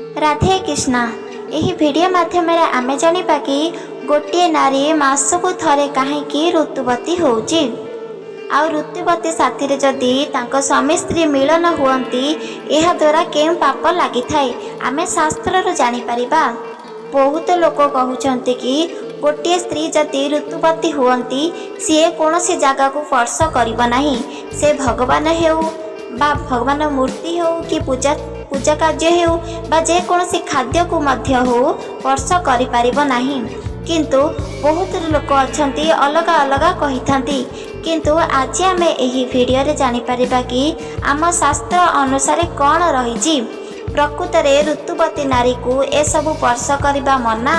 ରାଧେ କୃଷ୍ଣ। ଏହି ଭିଡ଼ିଓ ମାଧ୍ୟମରେ ଆମେ ଜାଣିବା କି ଗୋଟିଏ ନାରୀ ମାସକୁ ଥରେ କାହିଁକି ଋତୁବତୀ ହେଉଛି, ଆଉ ଋତୁବତୀ ସାଥିରେ ଯଦି ତାଙ୍କ ସ୍ୱାମୀ ସ୍ତ୍ରୀ ମିଳନ ହୁଅନ୍ତି, ଏହାଦ୍ୱାରା କେଉଁ ପାପ ଲାଗିଥାଏ, ଆମେ ଶାସ୍ତ୍ରରୁ ଜାଣିପାରିବା। ବହୁତ ଲୋକ କହୁଛନ୍ତି କି ଗୋଟିଏ ସ୍ତ୍ରୀ ଯଦି ଋତୁବତୀ ହୁଅନ୍ତି, ସିଏ କୌଣସି ଜାଗାକୁ ସ୍ପର୍ଶ କରିବ ନାହିଁ। ସେ ଭଗବାନ ହେଉ ବା ଭଗବାନ ମୂର୍ତ୍ତି ହେଉ କି ପୂଜା କାର୍ଯ୍ୟ ହେଉ ବା ଯେକୌଣସି ଖାଦ୍ୟକୁ ମଧ୍ୟ ହେଉ, ସ୍ପର୍ଶ କରିପାରିବ ନାହିଁ। କିନ୍ତୁ ବହୁତ ଲୋକ ଅଛନ୍ତି, ଅଲଗା ଅଲଗା କହିଥାନ୍ତି। କିନ୍ତୁ ଆଜି ଆମେ ଏହି ଭିଡ଼ିଓରେ ଜାଣିପାରିବା କି ଆମ ଶାସ୍ତ୍ର ଅନୁସାରେ କ'ଣ ରହିଛି। ପ୍ରକୃତରେ ଋତୁବତୀ ନାରୀକୁ ଏସବୁ ସ୍ପର୍ଶ କରିବା ମନା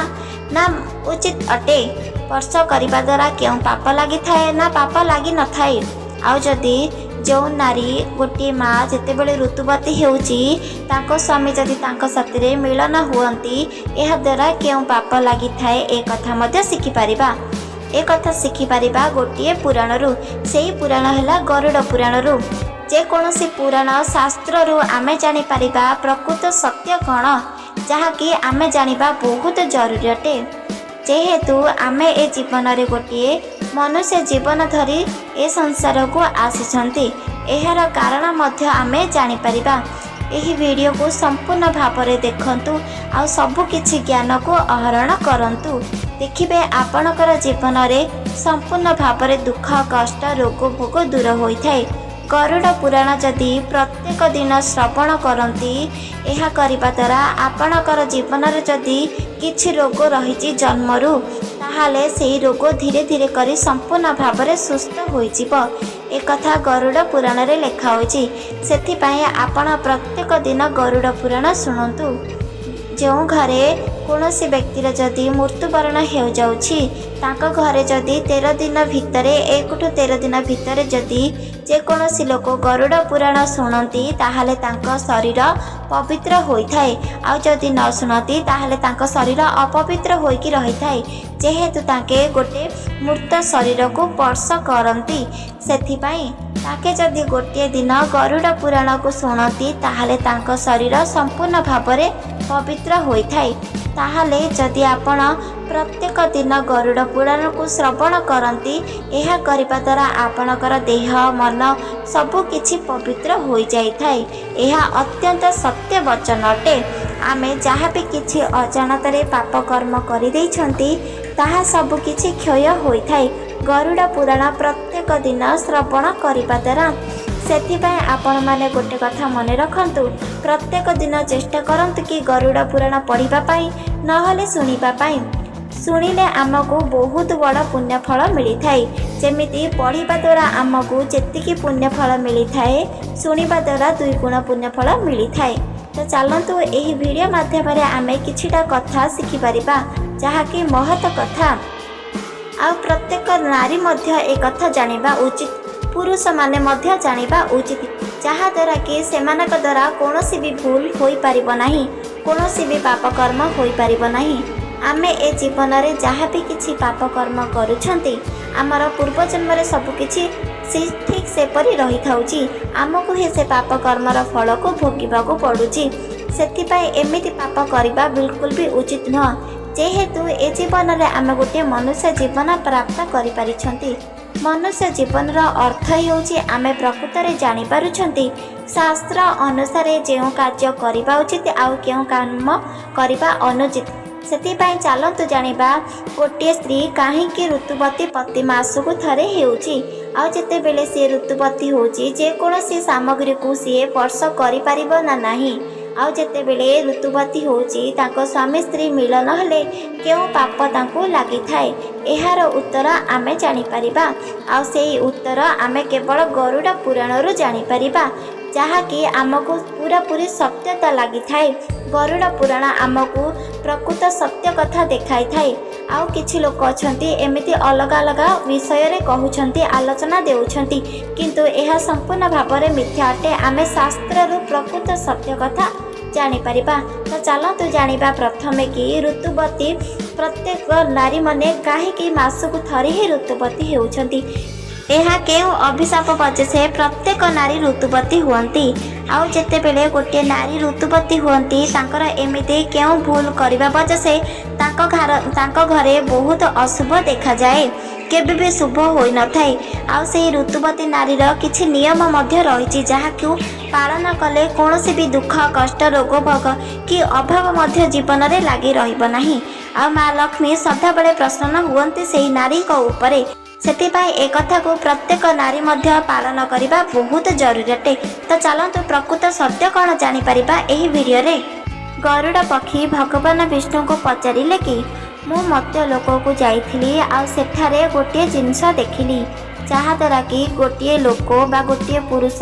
ନା ଉଚିତ ଅଟେ? ସ୍ପର୍ଶ କରିବା ଦ୍ୱାରା କେଉଁ ପାପ ଲାଗିଥାଏ ନା ପାପ ଲାଗିନଥାଏ? ଆଉ ଯଦି ଯେଉଁ ନାରୀ, ଗୋଟିଏ ମା ଯେତେବେଳେ ଋତୁବତୀ ହେଉଛି, ତାଙ୍କ ସ୍ୱାମୀ ଯଦି ତାଙ୍କ ସାଥିରେ ମିଳନ ହୁଅନ୍ତି, ଏହାଦ୍ୱାରା କେଉଁ ପାପ ଲାଗିଥାଏ, ଏ କଥା ମଧ୍ୟ ଶିଖିପାରିବା। ଏ କଥା ଶିଖିପାରିବା ଗୋଟିଏ ପୁରାଣରୁ। ସେଇ ପୁରାଣ ହେଲା ଗରୁଡ଼ ପୁରାଣରୁ। ଯେକୌଣସି ପୁରାଣ ଶାସ୍ତ୍ରରୁ ଆମେ ଜାଣିପାରିବା ପ୍ରକୃତ ସତ୍ୟ କ'ଣ, ଯାହାକି ଆମେ ଜାଣିବା ବହୁତ ଜରୁରୀ ଅଟେ। ଯେହେତୁ ଆମେ ଏ ଜୀବନରେ ଗୋଟିଏ ମନୁଷ୍ୟ ଜୀବନ ଧରି ଏ ସଂସାରକୁ ଆସିଛନ୍ତି, ଏହାର କାରଣ ମଧ୍ୟ ଆମେ ଜାଣିପାରିବା। ଏହି ଭିଡ଼ିଓକୁ ସମ୍ପୂର୍ଣ୍ଣ ଭାବରେ ଦେଖନ୍ତୁ ଆଉ ସବୁ କିଛି ଜ୍ଞାନକୁ ଆହରଣ କରନ୍ତୁ। ଦେଖିବେ, ଆପଣଙ୍କର ଜୀବନରେ ସମ୍ପୂର୍ଣ୍ଣ ଭାବରେ ଦୁଃଖ, କଷ୍ଟ, ରୋଗ, ଭୋଗ ଦୂର ହୋଇଥାଏ। ଗରୁଡ଼ ପୁରାଣ ଯଦି ପ୍ରତ୍ୟେକ ଦିନ ଶ୍ରବଣ କରନ୍ତି, ଏହା କରିବା ଦ୍ୱାରା ଆପଣଙ୍କର ଜୀବନରେ ଯଦି କିଛି ରୋଗ ରହିଛି ଜନ୍ମରୁ, ତାହେଲେ ସେଇ ରୋଗ ଧୀରେ ଧୀରେ କରି ସମ୍ପୂର୍ଣ୍ଣ ଭାବରେ ସୁସ୍ଥ ହୋଇଯିବ। ଏକଥା ଗରୁଡ଼ ପୁରାଣରେ ଲେଖା ହୋଇଛି। ସେଥିପାଇଁ ଆପଣ ପ୍ରତ୍ୟେକ ଦିନ ଗରୁଡ଼ ପୁରାଣ ଶୁଣନ୍ତୁ। ଯେଉଁ ଘରେ କୌଣସି ବ୍ୟକ୍ତିର ଯଦି ମୃତ୍ୟୁବରଣ ହୋଇଯାଉଛି, ତାଙ୍କ ଘରେ ଯଦି 13 ଦିନ ଭିତରେ, 1ଠୁ 13 ଦିନ ଭିତରେ ଯଦି ଯେକୌଣସି ଲୋକ ଗରୁଡ଼ ପୁରାଣ ଶୁଣନ୍ତି, ତାହେଲେ ତାଙ୍କ ଶରୀର ପବିତ୍ର ହୋଇଥାଏ। ଆଉ ଯଦି ନ ଶୁଣନ୍ତି, ତାହେଲେ ତାଙ୍କ ଶରୀର ଅପବିତ୍ର ହୋଇକି ରହିଥାଏ, ଯେହେତୁ ତାଙ୍କେ ଗୋଟେ ମୃତ ଶରୀରକୁ ସ୍ପର୍ଶ କରନ୍ତି। ସେଥିପାଇଁ ତାଙ୍କେ ଯଦି ଗୋଟିଏ ଦିନ ଗରୁଡ଼ ପୁରାଣକୁ ଶୁଣନ୍ତି, ତାହେଲେ ତାଙ୍କ ଶରୀର ସମ୍ପୂର୍ଣ୍ଣ ଭାବରେ ପବିତ୍ର ହୋଇଥାଏ। ତାହେଲେ ଯଦି ଆପଣ ପ୍ରତ୍ୟେକ ଦିନ ଗରୁଡ଼ ପୁରାଣକୁ ଶ୍ରବଣ କରନ୍ତି, ଏହା କରିବା ଦ୍ୱାରା ଆପଣଙ୍କର ଦେହ, ମନ ସବୁ କିଛି ପବିତ୍ର ହୋଇଯାଇଥାଏ। ଏହା ଅତ୍ୟନ୍ତ ସତ୍ୟ ବଚନ ଅଟେ। ଆମେ ଯାହା ବି କିଛି ଅଜାଣତରେ ପାପ କର୍ମ କରିଦେଇଛନ୍ତି, ତାହା ସବୁ କିଛି କ୍ଷୟ ହୋଇଥାଏ ଗରୁଡ଼ ପୁରାଣ ପ୍ରତ୍ୟେକ ଦିନ ଶ୍ରବଣ କରିବା ଦ୍ୱାରା। ସେଥିପାଇଁ ଆପଣମାନେ ଗୋଟେ କଥା ମନେ ରଖନ୍ତୁ, ପ୍ରତ୍ୟେକ ଦିନ ଚେଷ୍ଟା କରନ୍ତୁ କି ଗରୁଡ଼ ପୁରାଣ ପଢ଼ିବା ପାଇଁ, ନହେଲେ ଶୁଣିବା ପାଇଁ। ଶୁଣିଲେ ଆମକୁ ବହୁତ ବଡ଼ ପୁଣ୍ୟଫଳ ମିଳିଥାଏ। ଯେମିତି ପଢ଼ିବା ଦ୍ୱାରା ଆମକୁ ଯେତିକି ପୁଣ୍ୟଫଳ ମିଳିଥାଏ, ଶୁଣିବା ଦ୍ୱାରା ଦୁଇ ଗୁଣ ପୁଣ୍ୟଫଳ ମିଳିଥାଏ। ତ ଚାଲନ୍ତୁ, ଏହି ଭିଡ଼ିଓ ମାଧ୍ୟମରେ ଆମେ କିଛିଟା କଥା ଶିଖିପାରିବା, ଯାହାକି ମହତ କଥା। ଆଉ ପ୍ରତ୍ୟେକ ନାରୀ ମଧ୍ୟ ଏ କଥା ଜାଣିବା ଉଚିତ, ପୁରୁଷମାନେ ମଧ୍ୟ ଜାଣିବା ଉଚିତ, ଯାହାଦ୍ୱାରା କି ସେମାନଙ୍କ ଦ୍ୱାରା କୌଣସି ବି ଭୁଲ ହୋଇପାରିବ ନାହିଁ, କୌଣସି ବି ପାପ କର୍ମ ହୋଇପାରିବ ନାହିଁ। ଆମେ ଏ ଜୀବନରେ ଯାହା ବି କିଛି ପାପ କର୍ମ କରୁଛନ୍ତି, ଆମର ପୂର୍ବଜନ୍ମରେ ସବୁକିଛି ସେ ଠିକ୍ ସେପରି ରହିଥାଉଛି। ଆମକୁ ହିଁ ସେ ପାପ କର୍ମର ଫଳକୁ ଭୋଗିବାକୁ ପଡ଼ୁଛି। ସେଥିପାଇଁ ଏମିତି ପାପ କରିବା ବିଲକୁଲ ବି ଉଚିତ ନୁହଁ। ଯେହେତୁ ଏ ଜୀବନରେ ଆମେ ଗୋଟିଏ ମନୁଷ୍ୟ ଜୀବନ ପ୍ରାପ୍ତ କରିପାରିଛନ୍ତି, ମନୁଷ୍ୟ ଜୀବନର ଅର୍ଥ ହେଉଛି ଆମେ ପ୍ରକୃତରେ ଜାଣିପାରୁଛନ୍ତି ଶାସ୍ତ୍ର ଅନୁସାରେ ଯେଉଁ କାର୍ଯ୍ୟ କରିବା ଉଚିତ ଆଉ କେଉଁ କାମ କରିବା ଅନୁଚିତ। ସେଥିପାଇଁ ଚାଲନ୍ତୁ ଜାଣିବା, ଗୋଟିଏ ସ୍ତ୍ରୀ କାହିଁକି ଋତୁବତୀ ପ୍ରତି ମାସକୁ ଥରେ ହେଉଛି, ଆଉ ଯେତେବେଳେ ସିଏ ଋତୁବତୀ ହେଉଛି, ଯେକୌଣସି ସାମଗ୍ରୀକୁ ସିଏ ସ୍ପର୍ଶ କରିପାରିବ ନା ନାହିଁ, ଆଉ ଯେତେବେଳେ ଋତୁବତୀ ହେଉଛି, ତାଙ୍କ ସ୍ୱାମୀ ସ୍ତ୍ରୀ ମିଳନ ହେଲେ କେଉଁ ପାପ ତାଙ୍କୁ ଲାଗିଥାଏ, ଏହାର ଉତ୍ତର ଆମେ ଜାଣିପାରିବା। ଆଉ ସେଇ ଉତ୍ତର ଆମେ କେବଳ ଗରୁଡ଼ ପୁରାଣରୁ ଜାଣିପାରିବା, ଯାହାକି ଆମକୁ ପୁରାପୁରି ସତ୍ୟତା ଲାଗିଥାଏ। ଗରୁଡ଼ ପୁରାଣ ଆମକୁ ପ୍ରକୃତ ସତ୍ୟ କଥା ଦେଖାଇଥାଏ। ଆଉ କିଛି ଲୋକ ଅଛନ୍ତି, ଏମିତି ଅଲଗା ଅଲଗା ବିଷୟରେ କହୁଛନ୍ତି, ଆଲୋଚନା ଦେଉଛନ୍ତି, କିନ୍ତୁ ଏହା ସମ୍ପୂର୍ଣ୍ଣ ଭାବରେ ମିଥ୍ୟା ଅଟେ। ଆମେ ଶାସ୍ତ୍ରରୁ ପ୍ରକୃତ ସତ୍ୟ କଥା ଜାଣିପାରିବା। ତ ଚାଲନ୍ତୁ ଜାଣିବା ପ୍ରଥମେ କି ଋତୁବତୀ ପ୍ରତ୍ୟେକ ନାରୀମାନେ କାହିଁକି ମାସକୁ ଥରେ ହିଁ ଋତୁବତୀ ହେଉଛନ୍ତି। ଏହା କେଉଁ ଅଭିଶାପ ବଜେସେ ପ୍ରତ୍ୟେକ ନାରୀ ଋତୁବତୀ ହୁଅନ୍ତି, ଆଉ ଯେତେବେଳେ ଗୋଟିଏ ନାରୀ ଋତୁବତୀ ହୁଅନ୍ତି, ତାଙ୍କର ଏମିତି କେଉଁ ଭୁଲ କରିବା ବଜେସେ ତାଙ୍କ ଘରେ ବହୁତ ଅଶୁଭ ଦେଖାଯାଏ, କେବେ ବି ଶୁଭ ହୋଇନଥାଏ। ଆଉ ସେହି ଋତୁବତୀ ନାରୀର କିଛି ନିୟମ ମଧ୍ୟ ରହିଛି, ଯାହାକୁ ପାଳନ କଲେ କୌଣସି ବି ଦୁଃଖ କଷ୍ଟ, ରୋଗ ଭୋଗ କି ଅଭାବ ମଧ୍ୟ ଜୀବନରେ ଲାଗି ରହିବ ନାହିଁ, ଆଉ ମା ଲକ୍ଷ୍ମୀ ସଦାବେଳେ ପ୍ରସନ୍ନ ହୁଅନ୍ତି ସେହି ନାରୀଙ୍କ ଉପରେ। ସେଥିପାଇଁ ଏ କଥାକୁ ପ୍ରତ୍ୟେକ ନାରୀ ମଧ୍ୟ ପାଳନ କରିବା ବହୁତ ଜରୁରୀ ଅଟେ। ତ ଚାଲନ୍ତୁ, ପ୍ରକୃତ ସତ୍ୟ କ'ଣ ଜାଣିପାରିବା ଏହି ଭିଡ଼ିଓରେ। ଗରୁଡ଼ ପକ୍ଷୀ ଭଗବାନ ବିଷ୍ଣୁଙ୍କୁ ପଚାରିଲେ କି, ମୁଁ ମର୍ତ୍ତ୍ୟ ଲୋକକୁ ଯାଇଥିଲି, ଆଉ ସେଠାରେ ଗୋଟିଏ ଜିନିଷ ଦେଖିଲି, ଯାହାଦ୍ୱାରା କି ଗୋଟିଏ ଲୋକ ବା ଗୋଟିଏ ପୁରୁଷ,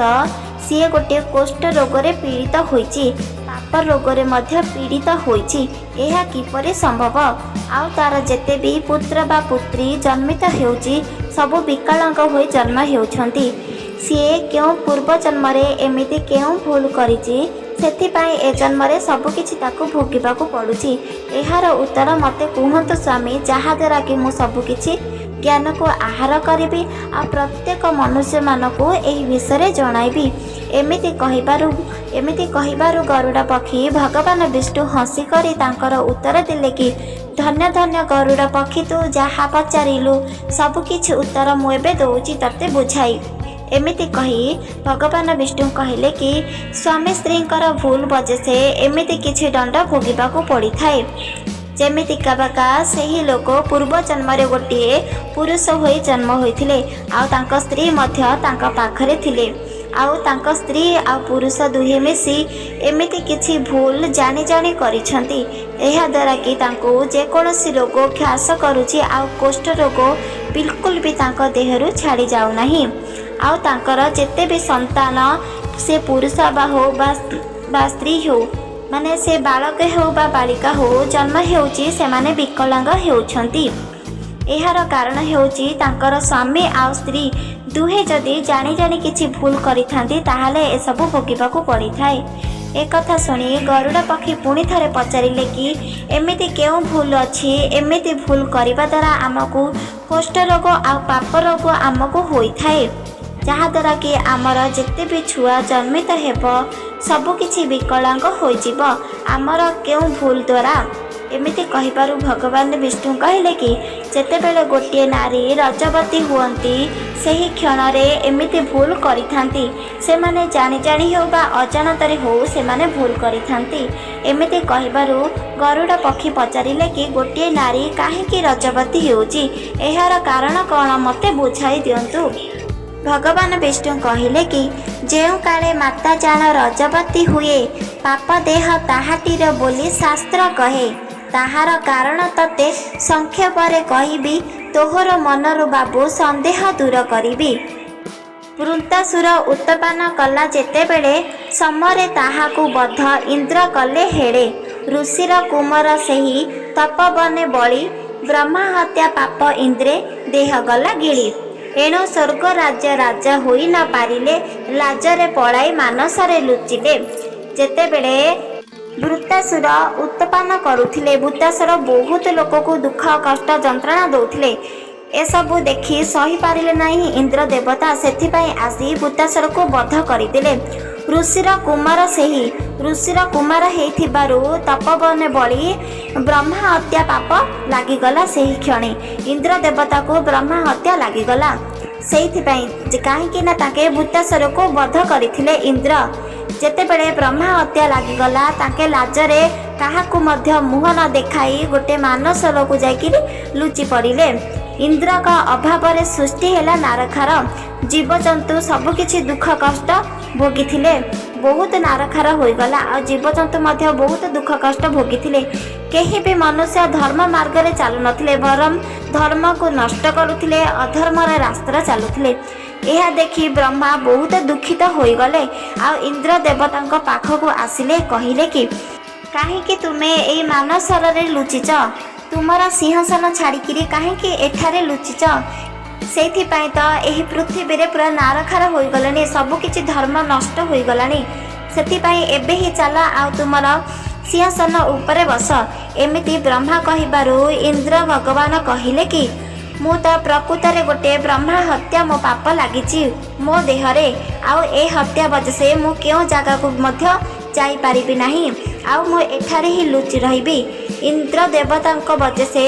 ସିଏ ଗୋଟିଏ କୋଷ୍ଠ ରୋଗରେ ପୀଡ଼ିତ ହୋଇଛି, ପାପ ରୋଗରେ ମଧ୍ୟ ପୀଡ଼ିତ ହୋଇଛି। ଏହା କିପରି ସମ୍ଭବ? ଆଉ ତାର ଯେତେ ବି ପୁତ୍ର ବା ପୁତ୍ରୀ ଜନ୍ମିତ ହେଉଛି, ସବୁ ବିକଳାଙ୍ଗ ହୋଇ ଜନ୍ମ ହେଉଛନ୍ତି। ସିଏ କେଉଁ ପୂର୍ବ ଜନ୍ମରେ ଏମିତି କେଉଁ ଭୁଲ କରିଛି, ସେଥିପାଇଁ ଏ ଜନ୍ମରେ ସବୁକିଛି ତାକୁ ଭୋଗିବାକୁ ପଡ଼ୁଛି? ଏହାର ଉତ୍ତର ମୋତେ କୁହନ୍ତୁ ସ୍ୱାମୀ, ଯାହାଦ୍ୱାରା କି ମୁଁ ସବୁକିଛି ଜ୍ଞାନକୁ ଆହାର କରିବି ଆଉ ପ୍ରତ୍ୟେକ ମନୁଷ୍ୟମାନଙ୍କୁ ଏହି ବିଷୟରେ ଜଣାଇବି। ଏମିତି କହିବାରୁ ଗରୁଡ଼ ପକ୍ଷୀ ଭଗବାନ ବିଷ୍ଣୁ ହସି କରି ତାଙ୍କର ଉତ୍ତର ଦେଲେ କି, ଧନ୍ୟ ଧନ୍ୟ ଗରୁଡ଼ ପକ୍ଷୀ, ତୁ ଯାହା ପଚାରିଲୁ ସବୁକିଛି ଉତ୍ତର ମୁଁ ଏବେ ଦେଉଛି ତତେ ବୁଝାଇ। ଏମିତି କହି ଭଗବାନ ବିଷ୍ଣୁ କହିଲେ କି, ସ୍ୱାମୀ ସ୍ତ୍ରୀଙ୍କର ଭୁଲ ବଜେସେ ଏମିତି କିଛି ଦଣ୍ଡ ଭୋଗିବାକୁ ପଡ଼ିଥାଏ। ଯେମିତିକା ବାକା ସେହି ଲୋକ ପୂର୍ବ ଜନ୍ମରେ ଗୋଟିଏ ପୁରୁଷ ହୋଇ ଜନ୍ମ ହୋଇଥିଲେ, ଆଉ ତାଙ୍କ ସ୍ତ୍ରୀ ମଧ୍ୟ ତାଙ୍କ ପାଖରେ ଥିଲେ, ଆଉ ତାଙ୍କ ସ୍ତ୍ରୀ ଆଉ ପୁରୁଷ ଦୁହେଁ ମିଶି ଏମିତି କିଛି ଭୁଲ ଜାଣି ଜାଣି କରିଛନ୍ତି। ଏହାଦ୍ୱାରା କି ତାଙ୍କୁ ଯେକୌଣସି ରୋଗ ଗ୍ରାସ କରୁଛି, ଆଉ କୋଷ୍ଠ ରୋଗ ବିଲକୁଲ ବି ତାଙ୍କ ଦେହରୁ ଛାଡ଼ି ଯାଉନାହିଁ, ଆଉ ତାଙ୍କର ଯେତେ ବି ସନ୍ତାନ, ସେ ପୁରୁଷ ବା ହଉ ବା ସ୍ତ୍ରୀ ହେଉ, ମାନେ ସେ ବାଳକ ହେଉ ବା ବାଳିକା ହେଉ, ଜନ୍ମ ହେଉଛି, ସେମାନେ ବିକଳାଙ୍ଗ ହେଉଛନ୍ତି। ଏହାର କାରଣ ହେଉଛି, ତାଙ୍କର ସ୍ୱାମୀ ଆଉ ସ୍ତ୍ରୀ ଦୁହେଁ ଯଦି ଜାଣି ଜାଣି କିଛି ଭୁଲ କରିଥାନ୍ତି, ତାହେଲେ ଏସବୁ ଭୋଗିବାକୁ ପଡ଼ିଥାଏ। ଏକଥା ଶୁଣି ଗରୁଡ଼ ପକ୍ଷୀ ପୁଣି ଥରେ ପଚାରିଲେ କି, ଏମିତି କେଉଁ ଭୁଲ ଅଛି, ଏମିତି ଭୁଲ କରିବା ଦ୍ୱାରା ଆମକୁ କୋଷ୍ଠ ରୋଗ ଆଉ ପାପ ରୋଗ ଆମକୁ ହୋଇଥାଏ, ଯାହାଦ୍ୱାରା କି ଆମର ଯେତେ ବି ଛୁଆ ଜନ୍ମିତ ହେବ, ସବୁକିଛି ବିକଳାଙ୍ଗ ହୋଇଯିବ ଆମର କେଉଁ ଭୁଲ ଦ୍ୱାରା? ଏମିତି କହିବାରୁ ଭଗବାନ ବିଷ୍ଣୁ କହିଲେ କି, ଯେତେବେଳେ ଗୋଟିଏ ନାରୀ ରଜବତୀ ହୁଅନ୍ତି, ସେହି କ୍ଷଣରେ ଏମିତି ଭୁଲ କରିଥାନ୍ତି। ସେମାନେ ଜାଣି ଜାଣି ହେଉ ବା ଅଜାଣତରେ ହେଉ, ସେମାନେ ଭୁଲ କରିଥାନ୍ତି। ଏମିତି କହିବାରୁ ଗରୁଡ଼ ପକ୍ଷୀ ପଚାରିଲେ କି, ଗୋଟିଏ ନାରୀ କାହିଁକି ରଜବତୀ ହେଉଛି, ଏହାର କାରଣ କ'ଣ, ମୋତେ ବୁଝାଇ ଦିଅନ୍ତୁ। ଭଗବାନ ବିଷ୍ଣୁ କହିଲେ କି, ଯେଉଁ କାଳେ ମାତା ଜାଣ ରଜବତୀ ହୁଏ, ପାପ ଦେହ ତାହାଟିର ବୋଲି ଶାସ୍ତ୍ର କହେ। ତାହାର କାରଣ ତତେ ସଂକ୍ଷେପରେ କହିବି, ତୋହର ମନରୁ ବାବୁ ସନ୍ଦେହ ଦୂର କରିବି। ବୃତ୍ତାସୁର ଉତ୍ପାତ କଲା ଯେତେବେଳେ, ସମରେ ତାହାକୁ ବଧ ଇନ୍ଦ୍ର କଲେ ହେଳେ। ଋଷିର କୁମର ସେହି ତପବନେ ବଳି, ବ୍ରହ୍ମା ହତ୍ୟା ପାପ ଇନ୍ଦ୍ରେ ଦେହ ଗଲା ଗିଳି। ଏଣୁ ସ୍ୱର୍ଗ ରାଜ୍ୟ ରାଜା ହୋଇ ନ ପାରିଲେ, ଲାଜରେ ପଳାଇ ମାନସରେ ଲୁଚିଲେ। ଯେତେବେଳେ ବୃତ୍ତାସୁର ଉତ୍ପାତ କରୁଥିଲେ, ବୃତ୍ତାସୁର ବହୁତ ଲୋକକୁ ଦୁଃଖ କଷ୍ଟ ଯନ୍ତ୍ରଣା ଦେଉଥିଲେ। ଏସବୁ ଦେଖି ସହିପାରିଲେ ନାହିଁ ଇନ୍ଦ୍ର ଦେବତା, ସେଥିପାଇଁ ଆସି ବୃତ୍ତାସୁରକୁ ବଧ କରିଦେଲେ। ଋଷିର କୁମାର ସେହି ଋଷିର କୁମାର ହେଇଥିବାରୁ ତପବନେ ବଳି ବ୍ରହ୍ମା ହତ୍ୟା ପାପ ଲାଗିଗଲା। ସେହି କ୍ଷଣି ଇନ୍ଦ୍ର ଦେବତାକୁ ବ୍ରହ୍ମା ହତ୍ୟା ଲାଗିଗଲା, ସେଇଥିପାଇଁ କାହିଁକି ନା ତାଙ୍କେ ବୃତ୍ତାସୁରକୁ ବଧ କରିଥିଲେ ଇନ୍ଦ୍ର। ଯେତେବେଳେ ବ୍ରହ୍ମା ହତ୍ୟା ଲାଗିଗଲା, ତାଙ୍କେ ଲାଜରେ କାହାକୁ ମଧ୍ୟ ମୁହଁ ନ ଦେଖାଇ ଗୋଟେ ମାନସରକୁ ଯାଇକିରି ଲୁଚି ପଡ଼ିଲେ। ଇନ୍ଦ୍ରଙ୍କ ଅଭାବରେ ସୃଷ୍ଟି ହେଲା ନାରଖାର, ଜୀବଜନ୍ତୁ ସବୁକିଛି ଦୁଃଖ କଷ୍ଟ ଭୋଗିଥିଲେ। ବହୁତ ନାରଖାର ହୋଇଗଲା, ଆଉ ଜୀବଜନ୍ତୁ ମଧ୍ୟ ବହୁତ ଦୁଃଖ କଷ୍ଟ ଭୋଗିଥିଲେ। କେହି ବି ମନୁଷ୍ୟ ଧର୍ମ ମାର୍ଗରେ ଚାଲୁନଥିଲେ, ବରଂ ଧର୍ମକୁ ନଷ୍ଟ କରୁଥିଲେ, ଅଧର୍ମର ରାସ୍ତାରେ ଚାଲୁଥିଲେ। ଏହା ଦେଖି ବ୍ରହ୍ମା ବହୁତ ଦୁଃଖିତ ହୋଇଗଲେ, ଆଉ ଇନ୍ଦ୍ର ଦେବତାଙ୍କ ପାଖକୁ ଆସିଲେ, କହିଲେ କି, କାହିଁକି ତୁମେ ଏଇ ମାନସରରେ ଲୁଚିଛ? ତୁମର ସିଂହାସନ ଛାଡ଼ିକିରି କାହିଁକି ଏଠାରେ ଲୁଚିଛ? ସେଇଥିପାଇଁ ତ ଏହି ପୃଥିବୀରେ ପୁରା ନାରଖାର ହୋଇଗଲାଣି, ସବୁକିଛି ଧର୍ମ ନଷ୍ଟ ହୋଇଗଲାଣି। ସେଥିପାଇଁ ଏବେ ହିଁ ଚାଲ ଆଉ ତୁମର ସିଂହାସନ ଉପରେ ବସ। ଏମିତି ବ୍ରହ୍ମା କହିବାରୁ ଇନ୍ଦ୍ର ଭଗବାନ କହିଲେ କି, ମୁଁ ତ ପ୍ରକୃତରେ ଗୋଟିଏ ବ୍ରହ୍ମା ହତ୍ୟା, ମୋ ପାପ ଲାଗିଛି ମୋ ଦେହରେ। ଆଉ ଏ ହତ୍ୟା ବଜସେ ମୁଁ କେଉଁ ଜାଗାକୁ ମଧ୍ୟ ଯାଇପାରିବି ନାହିଁ, ଆଉ ମୁଁ ଏଠାରେ ହିଁ ଲୁଚି ରହିବି। ଇନ୍ଦ୍ର ଦେବତାଙ୍କ ବଜସେ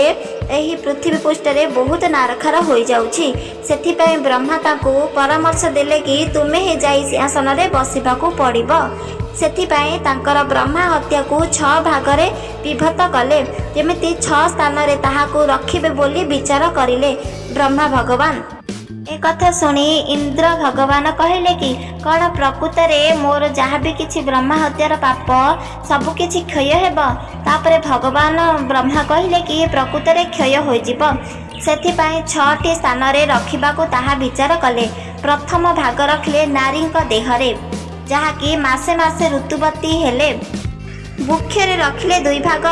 ଏହି ପୃଥିବୀ ପୃଷ୍ଠରେ ବହୁତ ନାରଖାର ହୋଇଯାଉଛି। ସେଥିପାଇଁ ବ୍ରହ୍ମା ତାଙ୍କୁ ପରାମର୍ଶ ଦେଲେ କି ତୁମେ ହିଁ ଯାଇ ସିଂହାସନରେ ବସିବାକୁ ପଡ଼ିବ। ସେଥିପାଇଁ ତାଙ୍କର ବ୍ରହ୍ମା ହତ୍ୟାକୁ 6 ଭାଗରେ ବିଭକ୍ତ କଲେ, ଯେମିତି 6 ସ୍ଥାନରେ ତାହାକୁ ରଖିବେ ବୋଲି ବିଚାର କରିଲେ ବ୍ରହ୍ମା ଭଗବାନ। ଏ କଥା ଶୁଣି ଇନ୍ଦ୍ର ଭଗବାନ କହିଲେ କି କ'ଣ ପ୍ରକୃତରେ ମୋର ଯାହା ବି କିଛି ବ୍ରହ୍ମା ହତ୍ୟାର ପାପ ସବୁ କିଛି କ୍ଷୟ ହେବ? ତାପରେ ଭଗବାନ ବ୍ରହ୍ମା କହିଲେ କି ପ୍ରକୃତରେ କ୍ଷୟ ହୋଇଯିବ। ସେଥିପାଇଁ 6ଟି ସ୍ଥାନରେ ରଖିବାକୁ ତାହା ବିଚାର କଲେ। ପ୍ରଥମ ଭାଗ ରଖିଲେ ନାରୀଙ୍କ ଦେହରେ, ଯାହାକି ମାସେ ମାସେ ଋତୁବତୀ ହେଲେ। ବୃକ୍ଷରେ ରଖିଲେ 2 ଭାଗ,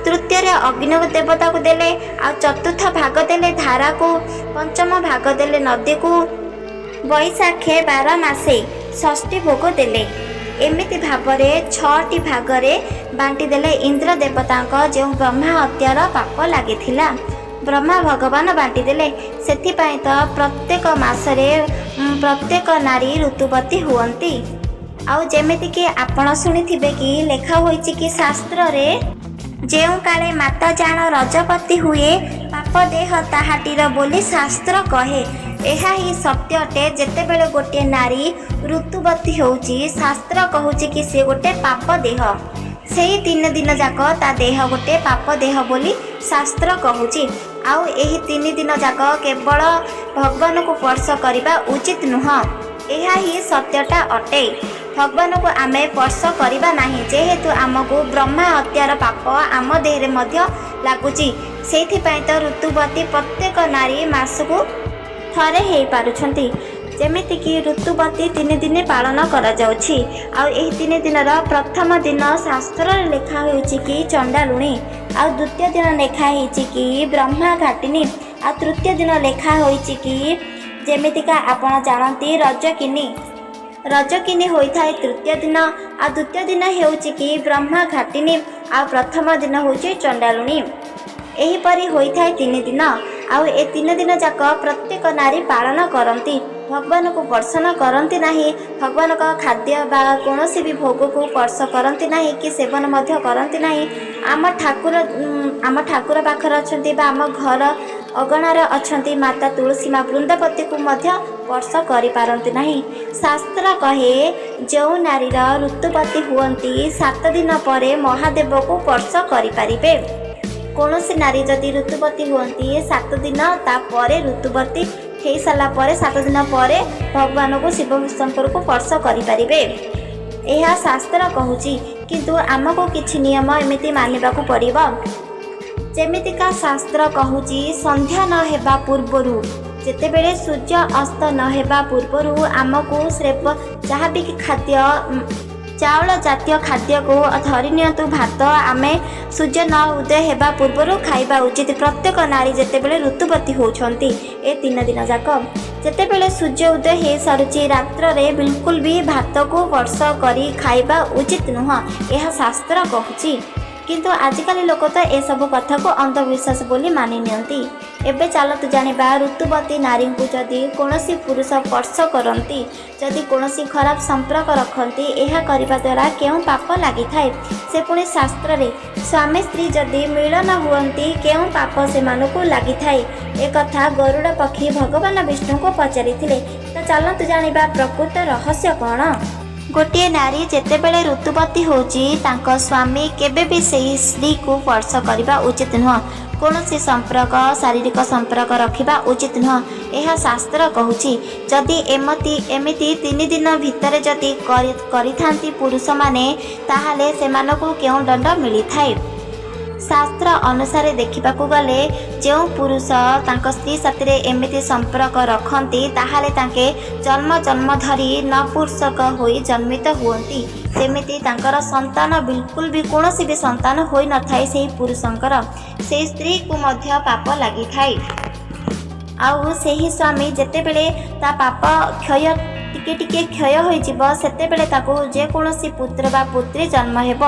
ତୃତୀୟରେ ଅଗ୍ନି ଦେବତାକୁ ଦେଲେ, ଆଉ ଚତୁର୍ଥ ଭାଗ ଦେଲେ ଧାରାକୁ, ପଞ୍ଚମ ଭାଗ ଦେଲେ ନଦୀକୁ, ବୈଶାଖେ 12 ମାସେ ଷଷ୍ଠୀ ଭୋଗ ଦେଲେ। ଏମିତି ଭାବରେ 6ଟି ଭାଗରେ ବାଣ୍ଟି ଦେଲେ ଇନ୍ଦ୍ର ଦେବତାଙ୍କ ଯେଉଁ ବ୍ରହ୍ମା ହତ୍ୟାର ପାପ ଲାଗିଥିଲା, ବ୍ରହ୍ମା ଭଗବାନ ବାଣ୍ଟି ଦେଲେ। ସେଥିପାଇଁ ତ ପ୍ରତ୍ୟେକ ମାସରେ ପ୍ରତ୍ୟେକ ନାରୀ ଋତୁବତୀ ହୁଅନ୍ତି। ଆଉ ଯେମିତିକି ଆପଣ ଶୁଣିଥିବେ କି ଲେଖା ହୋଇଛି କି ଶାସ୍ତ୍ରରେ, ଯେଉଁ କାଳେ ମାତା ଜାଣ ରଜପତି ହୁଏ, ପାପ ଦେହ ତାହାଟିର ବୋଲି ଶାସ୍ତ୍ର କହେ। ଏହା ହିଁ ସତ୍ୟ ଅଟେ। ଯେତେବେଳେ ଗୋଟିଏ ନାରୀ ଋତୁବତୀ ହେଉଛି, ଶାସ୍ତ୍ର କହୁଛି କି ସେ ଗୋଟେ ପାପ ଦେହ। ସେଇ 3 ଦିନ ଯାକ ତା ଦେହ ଗୋଟେ ପାପ ଦେହ ବୋଲି ଶାସ୍ତ୍ର କହୁଛି। ଆଉ ଏହି 3 ଦିନ ଯାକ କେବଳ ଭଗବାନଙ୍କୁ ସ୍ପର୍ଶ କରିବା ଉଚିତ ନୁହଁ। ଏହା ହିଁ ସତ୍ୟଟା ଅଟେ। ଭଗବାନଙ୍କୁ ଆମେ ସ୍ପର୍ଶ କରିବା ନାହିଁ, ଯେହେତୁ ଆମକୁ ବ୍ରହ୍ମା ହତ୍ୟାର ପାପ ଆମ ଦେହରେ ମଧ୍ୟ ଲାଗୁଛି। ସେଇଥିପାଇଁ ତ ଋତୁବତୀ ପ୍ରତ୍ୟେକ ନାରୀ ମାସକୁ ଥରେ ହେଇପାରୁଛନ୍ତି। ଯେମିତିକି ଋତୁବତୀ 3 ଦିନ ପାଳନ କରାଯାଉଛି। ଆଉ ଏହି 3 ଦିନର ପ୍ରଥମ ଦିନ ଶାସ୍ତ୍ରରେ ଲେଖା ହୋଇଛି କି ଚଣ୍ଡାଲୁଣି, ଆଉ ଦ୍ୱିତୀୟ ଦିନ ଲେଖା ହେଇଛି କି ବ୍ରହ୍ମା ଘାଟିନୀ, ଆଉ ତୃତୀୟ ଦିନ ଲେଖା ହୋଇଛି କି ଯେମିତିକା ଆପଣ ଜାଣନ୍ତି ରଜକିନି। ରଜକିନି ହୋଇଥାଏ ତୃତୀୟ ଦିନ, ଆଉ ଦ୍ୱିତୀୟ ଦିନ ହେଉଛି କି ବ୍ରହ୍ମା ଘାଟିନୀ, ଆଉ ପ୍ରଥମ ଦିନ ହେଉଛି ଚଣ୍ଡାଲୁଣି। ଏହିପରି ହୋଇଥାଏ 3 ଦିନ। ଆଉ ଏ 3 ଦିନ ଯାକ ପ୍ରତ୍ୟେକ ନାରୀ ପାଳନ କରନ୍ତି, ଭଗବାନଙ୍କୁ ସ୍ପର୍ଶନ କରନ୍ତି ନାହିଁ, ଭଗବାନଙ୍କ ଖାଦ୍ୟ ବା କୌଣସି ବି ଭୋଗକୁ ସ୍ପର୍ଶ କରନ୍ତି ନାହିଁ କି ସେବନ ମଧ୍ୟ କରନ୍ତି ନାହିଁ। ଆମ ଠାକୁର ପାଖରେ ଅଛନ୍ତି ବା ଆମ ଘର ଅଗଣାରେ ଅଛନ୍ତି ମାତା ତୁଳସୀ ମା ବୃନ୍ଦାବତୀକୁ ମଧ୍ୟ ସ୍ପର୍ଶ କରିପାରନ୍ତି ନାହିଁ। ଶାସ୍ତ୍ର କହେ ଯେଉଁ ନାରୀର ଋତୁବତୀ ହୁଅନ୍ତି 7 ଦିନ ପରେ ମହାଦେବକୁ ସ୍ପର୍ଶ କରିପାରିବେ। କୌଣସି ନାରୀ ଯଦି ଋତୁବତୀ ହୁଅନ୍ତି 7 ଦିନ ତାପରେ ଋତୁବତୀ ହେଇସାରିଲା ପରେ 7 ଦିନ ପରେ ଭଗବାନଙ୍କୁ ଶିବ ଶଙ୍କରକୁ ସ୍ପର୍ଶ କରିପାରିବେ, ଏହା ଶାସ୍ତ୍ର କହୁଛି। କିନ୍ତୁ ଆମକୁ କିଛି ନିୟମ ଏମିତି ମାନିବାକୁ ପଡ଼ିବ। ଯେମିତିକା ଶାସ୍ତ୍ର କହୁଛି ସନ୍ଧ୍ୟା ନ ହେବା ପୂର୍ବରୁ, ଯେତେବେଳେ ସୂର୍ଯ୍ୟ ଅସ୍ତ ନ ହେବା ପୂର୍ବରୁ ଆମକୁ ଶ୍ରେବ ଯାହା ବି ଖାଦ୍ୟ, ଚାଉଳ ଜାତୀୟ ଖାଦ୍ୟକୁ ଧରି ନିଅନ୍ତୁ ଭାତ, ଆମେ ସୂର୍ଯ୍ୟ ନ ଉଦୟ ହେବା ପୂର୍ବରୁ ଖାଇବା ଉଚିତ। ପ୍ରତ୍ୟେକ ନାରୀ ଯେତେବେଳେ ଋତୁବତୀ ହେଉଛନ୍ତି ଏ 3 ଦିନ ଯାକ, ଯେତେବେଳେ ସୂର୍ଯ୍ୟ ଉଦୟ ହେଇସାରୁଛି ରାତ୍ରରେ ବିଲକୁଲ ବି ଭାତକୁ ସ୍ପର୍ଶ କରି ଖାଇବା ଉଚିତ ନୁହଁ, ଏହା ଶାସ୍ତ୍ର କହୁଛି। କିନ୍ତୁ ଆଜିକାଲି ଲୋକ ତ ଏସବୁ କଥାକୁ ଅନ୍ଧବିଶ୍ୱାସ ବୋଲି ମାନି ନିଅନ୍ତି। ଏବେ ଚାଲନ୍ତୁ ଜାଣିବା ଋତୁବତୀ ନାରୀଙ୍କୁ ଯଦି କୌଣସି ପୁରୁଷ ସ୍ପର୍ଶ କରନ୍ତି, ଯଦି କୌଣସି ଖରାପ ସମ୍ପର୍କ ରଖନ୍ତି, ଏହା କରିବା ଦ୍ୱାରା କେଉଁ ପାପ ଲାଗିଥାଏ। ସେ ପୁଣି ଶାସ୍ତ୍ରରେ ସ୍ୱାମୀ ସ୍ତ୍ରୀ ଯଦି ମିଳନ ହୁଅନ୍ତି କେଉଁ ପାପ ସେମାନଙ୍କୁ ଲାଗିଥାଏ, ଏକଥା ଗରୁଡ଼ ପକ୍ଷୀ ଭଗବାନ ବିଷ୍ଣୁଙ୍କୁ ପଚାରିଥିଲେ। ତ ଚାଲନ୍ତୁ ଜାଣିବା ପ୍ରକୃତ ରହସ୍ୟ କ'ଣ। ଗୋଟିଏ ନାରୀ ଯେତେବେଳେ ଋତୁବତୀ ହେଉଛି ତାଙ୍କ ସ୍ୱାମୀ କେବେ ବି ସେହି ସ୍ତ୍ରୀକୁ ସ୍ପର୍ଶ କରିବା ଉଚିତ ନୁହଁ, କୌଣସି ସମ୍ପର୍କ ଶାରୀରିକ ସମ୍ପର୍କ ରଖିବା ଉଚିତ ନୁହଁ, ଏହା ଶାସ୍ତ୍ର କହୁଛି। ଯଦି ଏମିତି 3 ଦିନ ଭିତରେ ଯଦି କରିଥାନ୍ତି ପୁରୁଷମାନେ, ତାହେଲେ ସେମାନଙ୍କୁ କେଉଁ ଦଣ୍ଡ ମିଳିଥାଏ। ଶାସ୍ତ୍ର ଅନୁସାରେ ଦେଖିବାକୁ ଗଲେ ଯେଉଁ ପୁରୁଷ ତାଙ୍କ ସ୍ତ୍ରୀ ସାଥିରେ ଏମିତି ସମ୍ପର୍କ ରଖନ୍ତି, ତାହେଲେ ତାଙ୍କେ ଜନ୍ମ ଜନ୍ମ ଧରି ନପୁଂସକ ହୋଇ ଜନ୍ମିତ ହୁଅନ୍ତି। ଯେମିତି ତାଙ୍କର ସନ୍ତାନ ବିଲକୁଲ ବି କୌଣସି ବି ସନ୍ତାନ ହୋଇନଥାଏ ସେହି ପୁରୁଷଙ୍କର, ସେହି ସ୍ତ୍ରୀକୁ ମଧ୍ୟ ପାପ ଲାଗିଥାଏ। ଆଉ ସେହି ସ୍ୱାମୀ ଯେତେବେଳେ ତା ପାପ କ୍ଷୟ ଟିକେ ଟିକେ କ୍ଷୟ ହୋଇଯିବ, ସେତେବେଳେ ତାକୁ ଯେକୌଣସି ପୁତ୍ର ବା ପୁତ୍ରୀ ଜନ୍ମ ହେବ।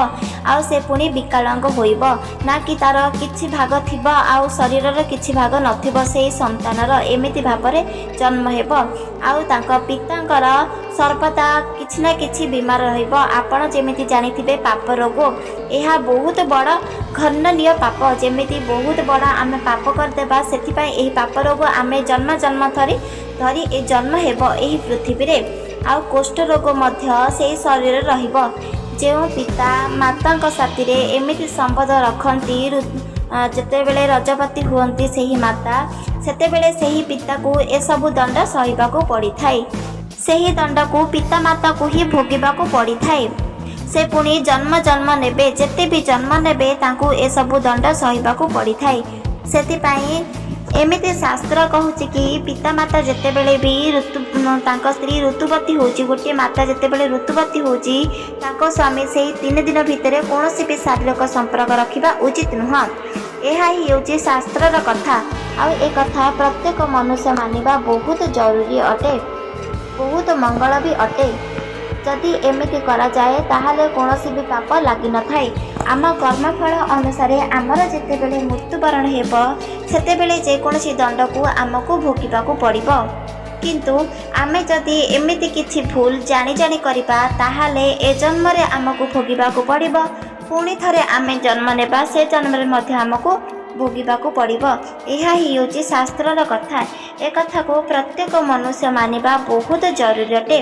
ଆଉ ସେ ପୁଣି ବିକଳାଙ୍ଗ ହୋଇବ ନା କି ତାର କିଛି ଭାଗ ଥିବ ଆଉ ଶରୀରର କିଛି ଭାଗ ନଥିବ, ସେଇ ସନ୍ତାନର ଏମିତି ଭାବରେ ଜନ୍ମ ହେବ। ଆଉ ତାଙ୍କ ପିତାଙ୍କର ସର୍ବଦା କିଛି ନା କିଛି ବିମାର ରହିବ। ଆପଣ ଯେମିତି ଜାଣିଥିବେ ପାପ ରୋଗ, ଏହା ବହୁତ ବଡ଼ ଘର୍ଣ୍ଣନୀୟ ପାପ। ଯେମିତି ବହୁତ ବଡ଼ ଆମେ ପାପ କରିଦେବା, ସେଥିପାଇଁ ଏହି ପାପ ରୋଗ ଆମେ ଜନ୍ମ ଜନ୍ମ ଧରି ଧରି ଏ ଜନ୍ମ ହେବ ଏହି ପୃଥିବୀରେ। ଆଉ କୁଷ୍ଠ ରୋଗ ମଧ୍ୟ ସେଇ ଶରୀରରେ ରହିବ। ଯେଉଁ ପିତା ମାତାଙ୍କ ସାଥିରେ ଏମିତି ସମ୍ବନ୍ଧ ରଖନ୍ତି, ଯେତେବେଳେ ରଜବତୀ ହୁଅନ୍ତି ସେହି ମାତା, ସେତେବେଳେ ସେହି ପିତାକୁ ଏସବୁ ଦଣ୍ଡ ସହିବାକୁ ପଡ଼ିଥାଏ। ସେହି ଦଣ୍ଡକୁ ପିତା ମାତାକୁ ହିଁ ଭୋଗିବାକୁ ପଡ଼ିଥାଏ। ସେ ପୁଣି ଜନ୍ମ ଜନ୍ମ ନେବେ, ଯେତେ ବି ଜନ୍ମ ନେବେ ତାଙ୍କୁ ଏସବୁ ଦଣ୍ଡ ସହିବାକୁ ପଡ଼ିଥାଏ। ସେଥିପାଇଁ ଏମିତି ଶାସ୍ତ୍ର କହୁଛି କି ପିତାମାତା ଯେତେବେଳେ ବି ଋତୁ ତାଙ୍କ ସ୍ତ୍ରୀ ଋତୁବତୀ ହେଉଛି, ଗୋଟିଏ ମାତା ଯେତେବେଳେ ଋତୁବତୀ ହେଉଛି, ତାଙ୍କ ସ୍ୱାମୀ ସେଇ 3 ଦିନ ଭିତରେ କୌଣସି ବି ଶାରୀରିକ ସମ୍ପର୍କ ରଖିବା ଉଚିତ ନୁହଁ। ଏହା ହିଁ ହେଉଛି ଶାସ୍ତ୍ରର କଥା। ଆଉ ଏ କଥା ପ୍ରତ୍ୟେକ ମନୁଷ୍ୟ ମାନିବା ବହୁତ ଜରୁରୀ ଅଟେ, ବହୁତ ମଙ୍ଗଳ ବି ଅଟେ। ଯଦି ଏମିତି କରାଯାଏ ତାହେଲେ କୌଣସି ବି ପାପ ଲାଗିନଥାଏ। ଆମ କର୍ମଫଳ ଅନୁସାରେ ଆମର ଯେତେବେଳେ ମୃତ୍ୟୁବରଣ ହେବ, ସେତେବେଳେ ଯେକୌଣସି ଦଣ୍ଡକୁ ଆମକୁ ଭୋଗିବାକୁ ପଡ଼ିବ। କିନ୍ତୁ ଆମେ ଯଦି ଏମିତି କିଛି ଭୁଲ ଜାଣି ଜାଣି କରିବା, ତାହେଲେ ଏ ଜନ୍ମରେ ଆମକୁ ଭୋଗିବାକୁ ପଡ଼ିବ। ପୁଣି ଥରେ ଆମେ ଜନ୍ମ ନେବା, ସେ ଜନ୍ମରେ ମଧ୍ୟ ଆମକୁ ଭୋଗିବାକୁ ପଡ଼ିବ। ଏହା ହିଁ ହେଉଛି ଶାସ୍ତ୍ରର କଥା। ଏ କଥାକୁ ପ୍ରତ୍ୟେକ ମନୁଷ୍ୟ ମାନିବା ବହୁତ ଜରୁରୀ ଅଟେ।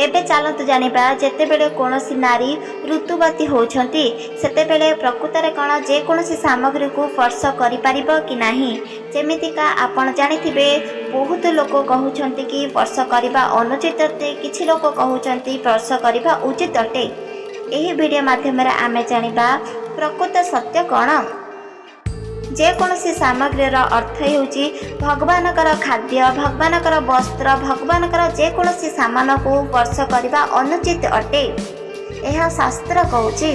ଏବେ ଚାଲନ୍ତୁ ଜାଣିବା, ଯେତେବେଳେ କୌଣସି ନାରୀ ଋତୁବତୀ ହେଉଛନ୍ତି, ସେତେବେଳେ ପ୍ରକୃତରେ କ'ଣ ଯେକୌଣସି ସାମଗ୍ରୀକୁ ସ୍ପର୍ଶ କରିପାରିବ କି ନାହିଁ? ଯେମିତିକା ଆପଣ ଜାଣିଥିବେ, ବହୁତ ଲୋକ କହୁଛନ୍ତି କି ସ୍ପର୍ଶ କରିବା ଅନୁଚିତ ଅଟେ, କିଛି ଲୋକ କହୁଛନ୍ତି ସ୍ପର୍ଶ କରିବା ଉଚିତ ଅଟେ। ଏହି ଭିଡ଼ିଓ ମାଧ୍ୟମରେ ଆମେ ଜାଣିବା ପ୍ରକୃତ ସତ୍ୟ କ'ଣ। ଯେକୌଣସି ସାମଗ୍ରୀର ଅର୍ଥ ହେଉଛି ଭଗବାନଙ୍କର ଖାଦ୍ୟ, ଭଗବାନଙ୍କର ବସ୍ତ୍ର, ଭଗବାନଙ୍କର ଯେକୌଣସି ସାମାନକୁ ସ୍ପର୍ଶ କରିବା ଅନୁଚିତ ଅଟେ, ଏହା ଶାସ୍ତ୍ର କହୁଛି।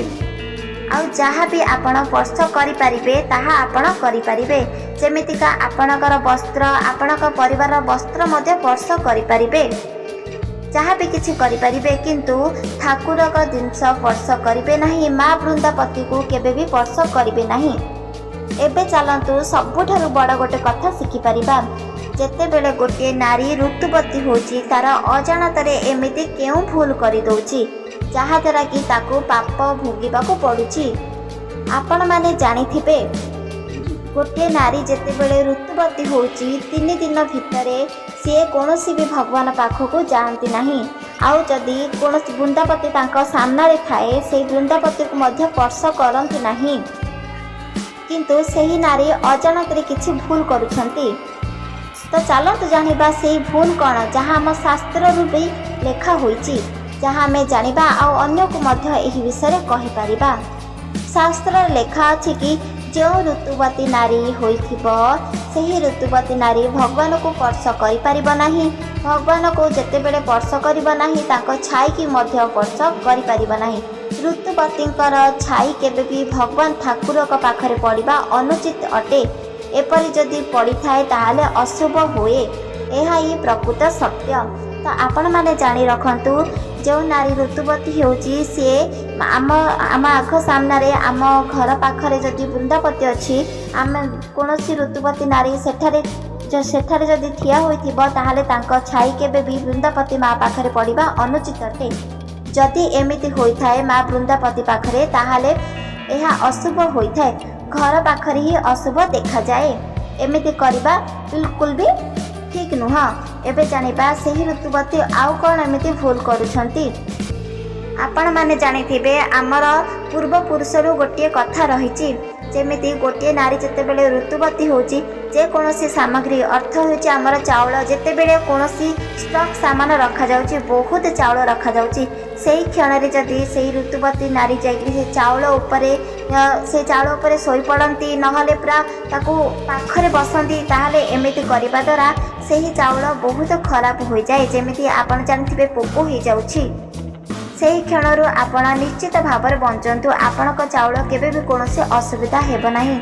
ଆଉ ଯାହା ବି ଆପଣ ସ୍ପର୍ଶ କରିପାରିବେ ତାହା ଆପଣ କରିପାରିବେ। ଯେମିତିକା ଆପଣଙ୍କର ବସ୍ତ୍ର, ଆପଣଙ୍କ ପରିବାରର ବସ୍ତ୍ର ମଧ୍ୟ ସ୍ପର୍ଶ କରିପାରିବେ, ଯାହା ବି କିଛି କରିପାରିବେ, କିନ୍ତୁ ଠାକୁରଙ୍କ ଜିନିଷ ସ୍ପର୍ଶ କରିବେ ନାହିଁ। ମା ବୃନ୍ଦାପତିକୁ କେବେ ବି ସ୍ପର୍ଶ କରିବେ ନାହିଁ। ଏବେ ଚାଲନ୍ତୁ ସବୁଠାରୁ ବଡ଼ ଗୋଟେ କଥା ଶିଖିପାରିବା। ଯେତେବେଳେ ଗୋଟିଏ ନାରୀ ଋତୁବତୀ ହେଉଛି, ତାର ଅଜାଣତରେ ଏମିତି କେଉଁ ଭୁଲ କରିଦେଉଛି ଯାହାଦ୍ୱାରା କି ତାକୁ ପାପ ଭୋଗିବାକୁ ପଡ଼ୁଛି? ଆପଣମାନେ ଜାଣିଥିବେ, ଗୋଟିଏ ନାରୀ ଯେତେବେଳେ ଋତୁବତୀ ହେଉଛି, 3 ଦିନ ଭିତରେ ସିଏ କୌଣସି ବି ଭଗବାନ ପାଖକୁ ଯାଆନ୍ତି ନାହିଁ। ଆଉ ଯଦି କୌଣସି ବୃନ୍ଦାପତି ତାଙ୍କ ସାମ୍ନାରେ ଥାଏ, ସେଇ ବୃନ୍ଦାପତିକୁ ମଧ୍ୟ ସ୍ପର୍ଶ କରନ୍ତି ନାହିଁ। କିନ୍ତୁ ସେହି ନାରୀ ଅଜାଣତରେ କିଛି ଭୁଲ କରୁଛନ୍ତି। ତ ଚାଲନ୍ତୁ ଜାଣିବା ସେଇ ଭୁଲ କ'ଣ, ଯାହା ଆମ ଶାସ୍ତ୍ରରୁ ବି ଲେଖା ହୋଇଛି, ଯାହା ଆମେ ଜାଣିବା ଆଉ ଅନ୍ୟକୁ ମଧ୍ୟ ଏହି ବିଷୟରେ କହିପାରିବା। ଶାସ୍ତ୍ରରେ ଲେଖା ଅଛି କି ଯେଉଁ ଋତୁବତୀ ନାରୀ ହୋଇଥିବ, ସେହି ଋତୁବତୀ ନାରୀ ଭଗବାନଙ୍କୁ ସ୍ପର୍ଶ କରିପାରିବ ନାହିଁ। ଭଗବାନଙ୍କୁ ଯେତେବେଳେ ସ୍ପର୍ଶ କରିବ ନାହିଁ, ତାଙ୍କ ଛାଇକି ମଧ୍ୟ ସ୍ପର୍ଶ କରିପାରିବ ନାହିଁ। ଋତୁବତୀଙ୍କର ଛାଇ କେବେ ବି ଭଗବାନ ଠାକୁରଙ୍କ ପାଖରେ ପଡ଼ିବା ଅନୁଚିତ ଅଟେ। ଏପରି ଯଦି ପଡ଼ିଥାଏ ତାହେଲେ ଅଶୁଭ ହୁଏ। ଏହା ହିଁ ପ୍ରକୃତ ସତ୍ୟ। ତ ଆପଣମାନେ ଜାଣି ରଖନ୍ତୁ, ଯେଉଁ ନାରୀ ଋତୁବତୀ ହେଉଛି, ସିଏ ଆମ ଆଖ ସାମ୍ନାରେ, ଆମ ଘର ପାଖରେ ଯଦି ବୃନ୍ଦାବତୀ ଅଛି, ଆମେ କୌଣସି ଋତୁବତୀ ନାରୀ ସେଠାରେ ଯଦି ଠିଆ ହୋଇଥିବ, ତାହେଲେ ତାଙ୍କ ଛାଇ କେବେ ବି ବୃନ୍ଦାବତୀ ମା ପାଖରେ ପଡ଼ିବା ଅନୁଚିତ ଅଟେ। ଯଦି ଏମିତି ହୋଇଥାଏ ମା ବୃନ୍ଦାବତୀ ପାଖରେ, ତାହେଲେ ଏହା ଅଶୁଭ ହୋଇଥାଏ। ଘର ପାଖରେ ହିଁ ଅଶୁଭ ଦେଖାଯାଏ। ଏମିତି କରିବା ବିଲକୁଲ ବି ଠିକ୍ ନୁହଁ। ଏବେ ଜାଣିବା ସେହି ଋତୁବତୀ ଆଉ କ'ଣ ଏମିତି ଭୁଲ କରୁଛନ୍ତି। ଆପଣମାନେ ଜାଣିଥିବେ, ଆମର ପୂର୍ବପୁରୁଷରୁ ଗୋଟିଏ କଥା ରହିଛି, ଯେମିତି ଗୋଟିଏ ନାରୀ ଯେତେବେଳେ ଋତୁବତୀ ହେଉଛି, ଯେକୌଣସି ସାମଗ୍ରୀ, ଅର୍ଥ ହେଉଛି ଆମର ଚାଉଳ, ଯେତେବେଳେ କୌଣସି ଷ୍ଟକ୍ ସାମାନ ରଖାଯାଉଛି, ବହୁତ ଚାଉଳ ରଖାଯାଉଛି, ସେଇ କ୍ଷଣରେ ଯଦି ସେଇ ଋତୁବତୀ ନାରୀ ଯାଇକରି ସେ ଚାଉଳ ଉପରେ ଶୋଇପଡ଼ନ୍ତି, ନହେଲେ ପୁରା ତାକୁ ପାଖରେ ବସନ୍ତି, ତାହେଲେ ଏମିତି କରିବା ଦ୍ୱାରା ସେହି ଚାଉଳ ବହୁତ ଖରାପ ହୋଇଯାଏ। ଯେମିତି ଆପଣ ଜାଣିଥିବେ ପୋକ ହୋଇଯାଉଛି। ସେହି କ୍ଷଣରୁ ଆପଣ ନିଶ୍ଚିତ ଭାବରେ ବଞ୍ଚନ୍ତୁ, ଆପଣଙ୍କ ଚାଉଳ କେବେ ବି କୌଣସି ଅସୁବିଧା ହେବ ନାହିଁ।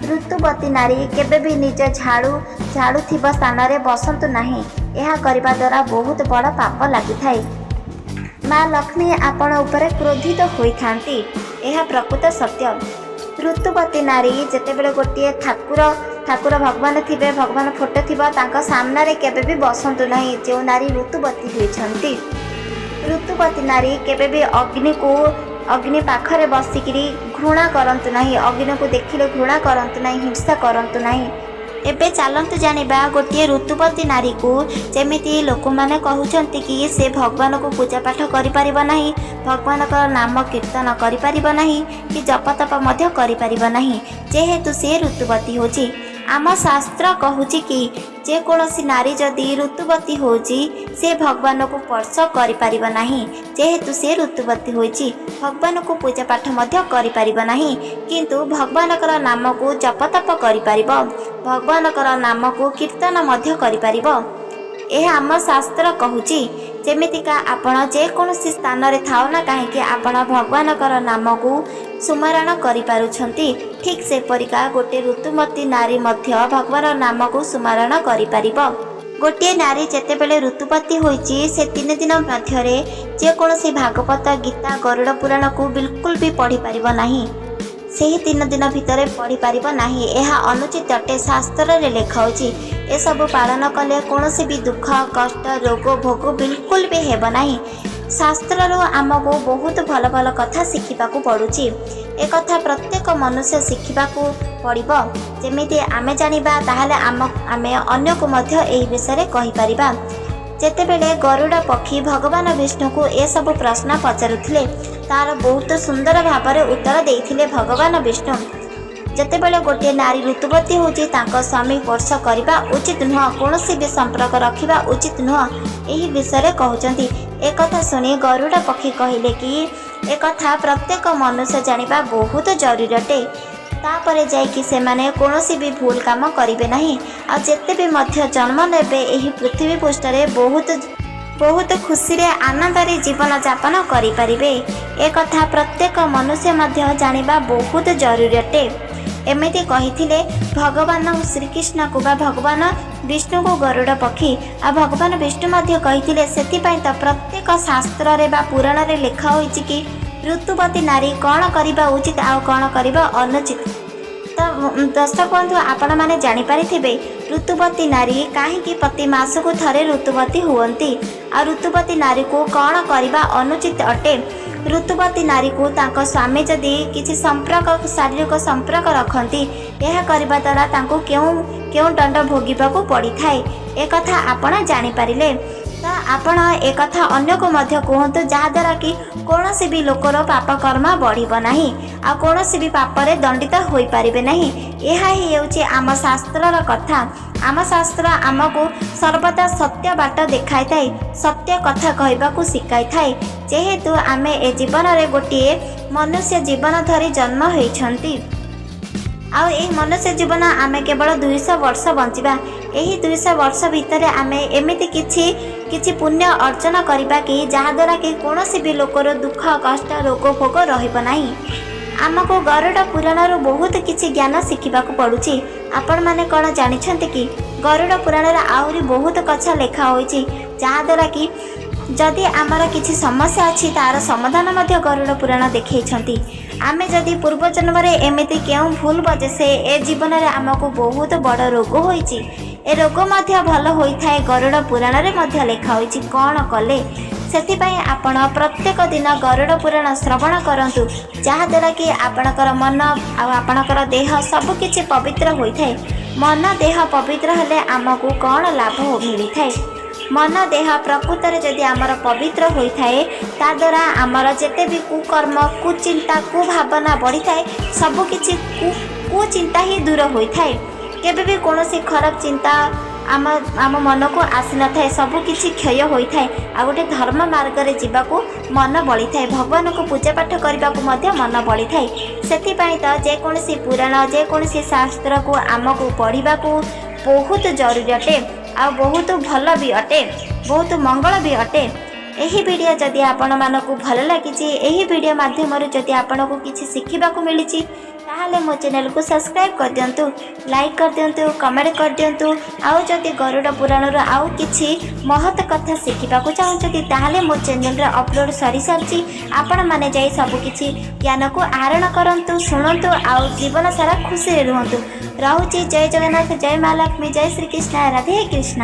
ଋତୁବତୀ ନାରୀ କେବେ ବି ନିଜ ଝାଡ଼ୁ ଥିବା ସ୍ଥାନରେ ବସନ୍ତୁ ନାହିଁ। ଏହା କରିବା ଦ୍ୱାରା ବହୁତ ବଡ଼ ପାପ ଲାଗିଥାଏ। ମା ଲକ୍ଷ୍ମୀ ଆପଣ ଉପରେ କ୍ରୋଧିତ ହୋଇଥାନ୍ତି। ଏହା ପ୍ରକୃତ ସତ୍ୟ। ଋତୁବତୀ ନାରୀ ଯେତେବେଳେ ଗୋଟିଏ ଠାକୁର ଠାକୁର ଭଗବାନ ଥିବେ, ଭଗବାନ ଫଟୋ ଥିବ, ତାଙ୍କ ସାମ୍ନାରେ କେବେ ବି ବସନ୍ତୁ ନାହିଁ ଯେଉଁ ନାରୀ ଋତୁବତୀ ହୋଇଛନ୍ତି। ଋତୁବତୀ ନାରୀ କେବେ ବି ଅଗ୍ନିକୁ, ଅଗ୍ନି ପାଖରେ ବସିକିରି ଘୃଣା କରନ୍ତୁ ନାହିଁ। ଅଗ୍ନିକୁ ଦେଖିଲେ ଘୃଣା କରନ୍ତୁ ନାହିଁ, ହିଂସା କରନ୍ତୁ ନାହିଁ। ଏବେ ଚାଲନ୍ତୁ ଜାଣିବା ଗୋଟିଏ ଋତୁବତୀ ନାରୀକୁ, ଯେମିତି ଲୋକମାନେ କହୁଛନ୍ତି କି ସେ ଭଗବାନକୁ ପୂଜା ପାଠ କରିପାରିବ ନାହିଁ, ଭଗବାନଙ୍କର ନାମ କୀର୍ତ୍ତନ କରିପାରିବ ନାହିଁ କି ଜପତପ ମଧ୍ୟ କରିପାରିବ ନାହିଁ, ଯେହେତୁ ସେ ଋତୁବତୀ ହେଉଛି। ଆମ ଶାସ୍ତ୍ର କହୁଛି କି ଯେକୌଣସି ନାରୀ ଯଦି ଋତୁବତୀ ହେଉଛି, ସେ ଭଗବାନକୁ ସ୍ପର୍ଶ କରିପାରିବ ନାହିଁ। ଯେହେତୁ ସେ ଋତୁବତୀ ହୋଇଛି, ଭଗବାନକୁ ପୂଜା ପାଠ ମଧ୍ୟ କରିପାରିବ ନାହିଁ, କିନ୍ତୁ ଭଗବାନଙ୍କର ନାମକୁ ଜପତପ କରିପାରିବ, ଭଗବାନଙ୍କର ନାମକୁ କୀର୍ତ୍ତନ ମଧ୍ୟ କରିପାରିବ। ଏହା ଆମ ଶାସ୍ତ୍ର କହୁଛି। ଯେମିତିକା ଆପଣ ଯେକୌଣସି ସ୍ଥାନରେ ଥାଉ ନା କାହିଁକି, ଆପଣ ଭଗବାନଙ୍କର ନାମକୁ ସୁମରଣ କରିପାରୁଛନ୍ତି, ଠିକ୍ ସେପରିକା ଗୋଟେ ଋତୁମତୀ ନାରୀ ମଧ୍ୟ ଭଗବାନ ନାମକୁ ସୁମରଣ କରିପାରିବ। ଗୋଟିଏ ନାରୀ ଯେତେବେଳେ ଋତୁବତୀ ହୋଇଛି, ସେ 3 ଦିନ ମଧ୍ୟରେ ଯେକୌଣସି ଭାଗବତ, ଗୀତା, ଗରୁଡ଼ ପୁରାଣକୁ ବିଲକୁଲ ବି ପଢ଼ିପାରିବ ନାହିଁ। ସେହି 3 ଦିନ ଭିତରେ ପଢ଼ିପାରିବ ନାହିଁ। ଏହା ଅନୁଚିତ ଅଟେ, ଶାସ୍ତ୍ରରେ ଲେଖା ହୋଇଛି। ଏସବୁ ପାଳନ କଲେ କୌଣସି ବି ଦୁଃଖ, କଷ୍ଟ, ରୋଗ, ଭୋଗ ବିଲକୁଲ ବି ହେବ ନାହିଁ। ଶାସ୍ତ୍ରରୁ ଆମକୁ ବହୁତ ଭଲ ଭଲ କଥା ଶିଖିବାକୁ ପଡ଼ୁଛି। ଏକଥା ପ୍ରତ୍ୟେକ ମନୁଷ୍ୟ ଶିଖିବାକୁ ପଡ଼ିବ। ଯେମିତି ଆମେ ଜାଣିବା, ତାହେଲେ ଆମେ ଅନ୍ୟକୁ ମଧ୍ୟ ଏହି ବିଷୟରେ କହିପାରିବା। ଯେତେବେଳେ ଗରୁଡ଼ ପକ୍ଷୀ ଭଗବାନ ବିଷ୍ଣୁକୁ ଏସବୁ ପ୍ରଶ୍ନ ପଚାରୁଥିଲେ, ତାର ବହୁତ ସୁନ୍ଦର ଭାବରେ ଉତ୍ତର ଦେଇଥିଲେ ଭଗବାନ ବିଷ୍ଣୁ। ଯେତେବେଳେ ଗୋଟିଏ ନାରୀ ଋତୁବତୀ ହେଉଛି, ତାଙ୍କ ସ୍ୱାମୀ ସ୍ପର୍ଶ କରିବା ଉଚିତ ନୁହଁ, କୌଣସି ବି ସମ୍ପର୍କ ରଖିବା ଉଚିତ ନୁହଁ, ଏହି ବିଷୟରେ କହୁଛନ୍ତି। ଏକଥା ଶୁଣି ଗରୁଡ଼ ପକ୍ଷୀ କହିଲେ କି ଏକଥା ପ୍ରତ୍ୟେକ ମନୁଷ୍ୟ ଜାଣିବା ବହୁତ ଜରୁରୀ ଅଟେ। ତାପରେ ଯାଇକି ସେମାନେ କୌଣସି ବି ଭୁଲ କାମ କରିବେ ନାହିଁ, ଆଉ ଯେତେ ବି ମଧ୍ୟ ଜନ୍ମ ନେବେ ଏହି ପୃଥିବୀ ପୃଷ୍ଠରେ, ବହୁତ ବହୁତ ଖୁସିରେ ଆନନ୍ଦରେ ଜୀବନଯାପନ କରିପାରିବେ। ଏକଥା ପ୍ରତ୍ୟେକ ମନୁଷ୍ୟ ମଧ୍ୟ ଜାଣିବା ବହୁତ ଜରୁରୀ ଅଟେ। ଏମିତି କହିଥିଲେ ଭଗବାନ ଶ୍ରୀକୃଷ୍ଣକୁ ବା ଭଗବାନ ବିଷ୍ଣୁକୁ ଗରୁଡ଼ ପକ୍ଷୀ। ଆଉ ଭଗବାନ ବିଷ୍ଣୁ ମଧ୍ୟ କହିଥିଲେ, ସେଥିପାଇଁ ତ ପ୍ରତ୍ୟେକ ଶାସ୍ତ୍ରରେ ବା ପୁରାଣରେ ଲେଖା ହୋଇଛି କି ଋତୁବତୀ ନାରୀ କ'ଣ କରିବା ଉଚିତ ଆଉ କ'ଣ କରିବା ଅନୁଚିତ। ତ ଦର୍ଶକ ବନ୍ଧୁ, ଆପଣମାନେ ଜାଣିପାରିଥିବେ ଋତୁବତୀ ନାରୀ କାହିଁକି ପ୍ରତି ମାସକୁ ଥରେ ଋତୁବତୀ ହୁଅନ୍ତି, ଆଉ ଋତୁବତୀ ନାରୀକୁ କ'ଣ କରିବା ଅନୁଚିତ ଅଟେ। ଋତୁବତୀ ନାରୀକୁ ତାଙ୍କ ସ୍ୱାମୀ ଯଦି କିଛି ସମ୍ପର୍କ, ଶାରୀରିକ ସମ୍ପର୍କ ରଖନ୍ତି, ଏହା କରିବା ଦ୍ୱାରା ତାଙ୍କୁ କେଉଁ କେଉଁ ଦଣ୍ଡ ଭୋଗିବାକୁ ପଡ଼ିଥାଏ, ଏକଥା ଆପଣ ଜାଣିପାରିଲେ। ତ ଆପଣ ଏକଥା ଅନ୍ୟକୁ ମଧ୍ୟ କୁହନ୍ତୁ, ଯାହାଦ୍ୱାରା କି କୌଣସି ବି ଲୋକର ପାପ କର୍ମ ବଢ଼ିବ ନାହିଁ ଆଉ କୌଣସି ବି ପାପରେ ଦଣ୍ଡିତ ହୋଇପାରିବେ ନାହିଁ। ଏହା ହିଁ ହେଉଛି ଆମ ଶାସ୍ତ୍ରର କଥା। ଆମ ଶାସ୍ତ୍ର ଆମକୁ ସର୍ବଦା ସତ୍ୟ ବାଟ ଦେଖାଇଥାଏ, ସତ୍ୟ କଥା କହିବାକୁ ଶିଖାଇଥାଏ। ଯେହେତୁ ଆମେ ଏ ଜୀବନରେ ଗୋଟିଏ ମନୁଷ୍ୟ ଜୀବନ ଧରି ଜନ୍ମ ହୋଇଛନ୍ତି, ଆଉ ଏହି ମନୁଷ୍ୟ ଜୀବନ ଆମେ କେବଳ 200 ବର୍ଷ ବଞ୍ଚିବା। ଏହି 200 ବର୍ଷ ଭିତରେ ଆମେ ଏମିତି କିଛି କିଛି ପୁଣ୍ୟ ଅର୍ଜନ କରିବା କି ଯାହାଦ୍ୱାରା କି କୌଣସି ବି ଲୋକର ଦୁଃଖ, କଷ୍ଟ, ରୋଗ, ଭୋଗ ରହିବ ନାହିଁ। ଆମକୁ ଗରୁଡ଼ ପୁରାଣରୁ ବହୁତ କିଛି ଜ୍ଞାନ ଶିଖିବାକୁ ପଡ଼ୁଛି। ଆପଣମାନେ କ'ଣ ଜାଣିଛନ୍ତି କି ଗରୁଡ଼ ପୁରାଣରେ ଆହୁରି ବହୁତ କଥା ଲେଖା ହୋଇଛି, ଯାହାଦ୍ୱାରା କି ଯଦି ଆମର କିଛି ସମସ୍ୟା ଅଛି, ତା'ର ସମାଧାନ ମଧ୍ୟ ଗରୁଡ଼ ପୁରାଣ ଦେଖେଇଛନ୍ତି। ଆମେ ଯଦି ପୂର୍ବ ଜନ୍ମରେ ଏମିତି କେଉଁ ଭୁଲ ବଜେ ସେ ଏ ଜୀବନରେ ଆମକୁ ବହୁତ ବଡ଼ ରୋଗ ହୋଇଛି, ଏ ରୋଗ ମଧ୍ୟ ଭଲ ହୋଇଥାଏ। ଗରୁଡ଼ ପୁରାଣରେ ମଧ୍ୟ ଲେଖା ହୋଇଛି କ'ଣ କଲେ। ସେଥିପାଇଁ ଆପଣ ପ୍ରତ୍ୟେକ ଦିନ ଗରୁଡ଼ ପୁରାଣ ଶ୍ରବଣ କରନ୍ତୁ, ଯାହାଦ୍ୱାରା କି ଆପଣଙ୍କର ମନ ଆଉ ଆପଣଙ୍କର ଦେହ ସବୁକିଛି ପବିତ୍ର ହୋଇଥାଏ। ମନ ଦେହ ପବିତ୍ର ହେଲେ ଆମକୁ କ'ଣ ଲାଭ ମିଳିଥାଏ? ମନ ଦେହ ପ୍ରକୃତରେ ଯଦି ଆମର ପବିତ୍ର ହୋଇଥାଏ, ତାଦ୍ୱାରା ଆମର ଯେତେ ବି କୁକର୍ମ, କୁଚିନ୍ତା, କୁଭାବନା ବଢ଼ିଥାଏ, ସବୁକିଛି କୁଚିନ୍ତା ହିଁ ଦୂର ହୋଇଥାଏ। କେବେ ବି କୌଣସି ଖରାପ ଚିନ୍ତା ଆମ ମନକୁ ଆସିନଥାଏ, ସବୁକିଛି କ୍ଷୟ ହୋଇଥାଏ। ଆଉ ଗୋଟେ ଧର୍ମ ମାର୍ଗରେ ଯିବାକୁ ମନ ବଳିଥାଏ, ଭଗବାନଙ୍କୁ ପୂଜା ପାଠ କରିବାକୁ ମଧ୍ୟ ମନ ବଳିଥାଏ। ସେଥିପାଇଁ ତ ଯେକୌଣସି ପୁରାଣ, ଯେକୌଣସି ଶାସ୍ତ୍ରକୁ ଆମକୁ ପଢ଼ିବାକୁ ବହୁତ ଜରୁରୀ ଅଟେ, ଆଉ ବହୁତ ଭଲ ବି ଅଟେ, ବହୁତ ମଙ୍ଗଳ ବି ଅଟେ। ଏହି ଭିଡ଼ିଓ ଯଦି ଆପଣମାନଙ୍କୁ ଭଲ ଲାଗିଛି, ଏହି ଭିଡ଼ିଓ ମାଧ୍ୟମରେ ଯଦି ଆପଣଙ୍କୁ କିଛି ଶିଖିବାକୁ ମିଳିଛି, ତାହେଲେ ମୋ ଚ୍ୟାନେଲକୁ ସବସ୍କ୍ରାଇବ୍ କରିଦିଅନ୍ତୁ, ଲାଇକ୍ କରିଦିଅନ୍ତୁ, କମେଣ୍ଟ କରିଦିଅନ୍ତୁ। ଆଉ ଯଦି ଗରୁଡ଼ ପୁରାଣରୁ ଆଉ କିଛି ମହତ କଥା ଶିଖିବାକୁ ଚାହୁଁଛନ୍ତି, ତାହେଲେ ମୋ ଚ୍ୟାନେଲରେ ଅପଲୋଡ଼ ସରିସାରିଛି। ଆପଣମାନେ ଯାଇ ସବୁକିଛି ଜ୍ଞାନକୁ ଆହରଣ କରନ୍ତୁ, ଶୁଣନ୍ତୁ ଆଉ ଜୀବନ ସାରା ଖୁସିରେ ରୁହନ୍ତୁ। ରହୁଛି। ଜୟ ଜଗନ୍ନାଥ, ଜୟ ମା ଲକ୍ଷ୍ମୀ, ଜୟ ଶ୍ରୀକୃଷ୍ଣ, ରାଧେ କୃଷ୍ଣ।